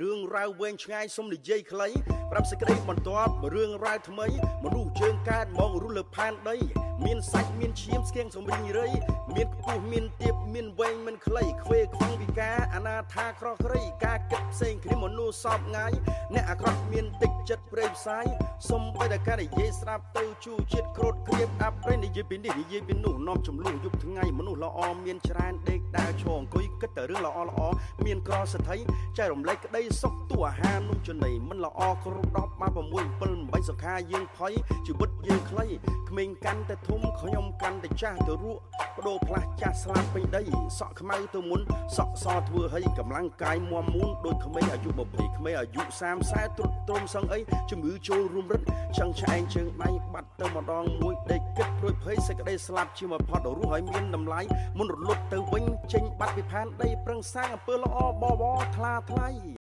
រឿងរ៉ាវវែងឆ្ងាយសុំនិយាយខ្លីប្រាប់សេចក្តីបន្ទាប់រឿងរ៉ាវថ្មីមនុស្សជើងកើតមករស់លើផែនដីមានសាច់មានឈាមស្គៀងសំរីងរៃមានខ្ពស់មានទាបមានវែងមិនខ្លីខ្វេខ្វឹងវិការអនាថាក្រក្រីការគិតផ្សេងគ្នាមនុស្សសពងាយអ្នកអាក្រក់មានតិចចិត្តព្រៃផ្សាយសំបីតែការនិយាយស្រាប់ទៅជូជាតិក្រោតគ្រៀបអាប់ព្រៃនិយាយពីនេះនិយាយពីនោះនាំចំនួនយប់ថ្ងៃមនុស្សល្អមានច្រើនដេកដើរឈរអង្គុយគិតតែរឿងល្អល្អមានក្រសថីចែករំលែកក្តីសុខទូអាហារនំចំណីមិនល្អគ្រប់10បាន6 7 8សុខាយើងផុយជីវិតយើងខ្លីក្មេងកាន់តែធំខ្ញុំកាន់តែចាស់ទៅរក់បដូរផ្លាស់ចាស់ស្លាប់ពេញដីសក់ខ្មៅទៅមុនសក់សធ្វើឲ្យកម្លាំងកាយមមមូនដូចក្មេងអាយុ20ក្មេងអាយុ30 40ត្រុតត្រោមសឹងអីជំងឺចូលរួមរិទ្ធចង់ឆ្អែងជើងដៃបាត់ទៅម្ដងមួយដេកគិតព្រួយភ័យសេចក្តីស្លាប់ជាមកផុតរស់ឲ្យមានតម្លៃមុនរលត់ទៅវិញចេញបាត់ពីផែនដីប្រឹងសាងអំពើល្អបវរថ្លាថ្លៃ។